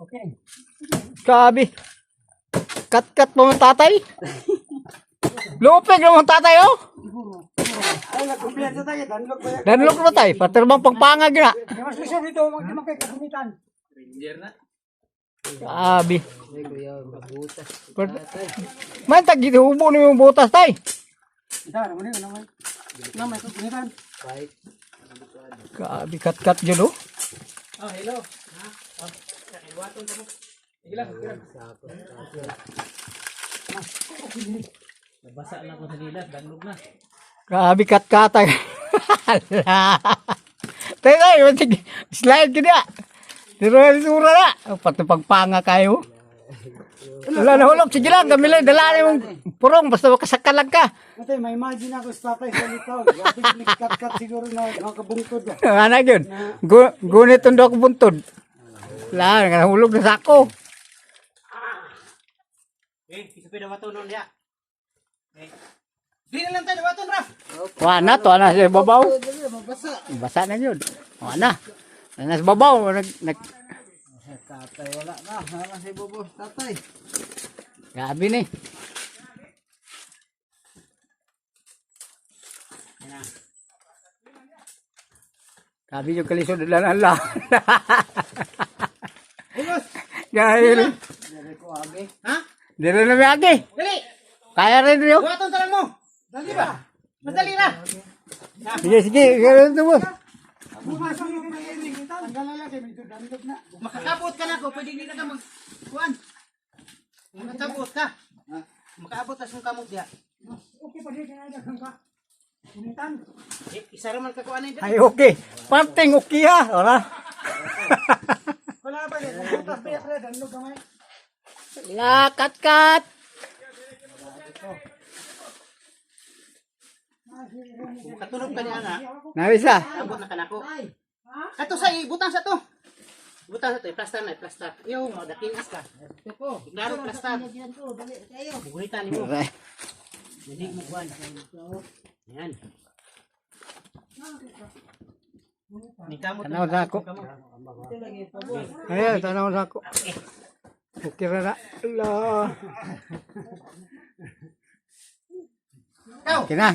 Okay. Grabe. Kat-kat mo ang tatay. Lupig mo ang tatay, oh. Ay, nagkumpiyansa tayo. Danlog ba yan? Danlok mo tay. Paterbang pagpangag na. Di mas lisod dito. Di man kay kagamitan. Grabe. Man, tag hubo ni yung butas tay. Isa, naman yun, naman. Naman, kagamitan. Grabe, kat-kat yun, oh. Oh, hello. Nabasa lang ako sa gilas, danlog na. Grabe, kat-kat. Ala. Tay, tay, matig- slide ka na. Pero sura na. Pati pagpanga kayo. Wala na hulog. Sige lang, kami lang. Dala na yung purong. Basta makasakal lang ka. Ate, may imagine ako sa tatay sa litaw. Grabe, nagkat-kat siguro na nakabungkod. Ano yun? Gunit ang dok buntod. Wala, nahulog na sako. Eh, isa pa dawaton nun diya. Eh. Di na lang tayo dawaton, Raf. Wala na, tuwa na sa babaw. Basa na yun. Wala na. Wala na sa babaw. Nag, Tatay, wala na. Wala si Bobo, tatay. Grabe ni. Grabe yung kalisod na lang. Dahil, Ha? dire na miyagi. Dali! Kaya rin yun. Dawaton ta lang mo. Dali ba? Madali na. Sige, sige. Kaya rin mo. Pumasok yung kagamitan. Ang galala kay medyo danlog na. Makakabot ka na ko, pwede hindi na ka mag kuan. Makakabot ka. Makaabot tas mong kamot diya. Okay pa din kaya daghang ka. Gunitan. Eh, isa ra man ka kuan ay dali. Ay, okay. Parting okay ha. Ora. Wala pa rin. Butas pa yan, pre. Danlog gamay. La, kat, kat. Makatulog ka niya na. Nawisa. Abot na kanako. Kato sa ibutang sa to. Butang sa to, i-plaster na, i-plaster. Iyo, madakinas ka. Klaro plaster. Bugunitan nimo. Dili mo kuan. Yan. Ni kamot. Tanaw sa ako. Ayan, tanaw sa ako. Okay ra na. La. Ikaw. Okay na.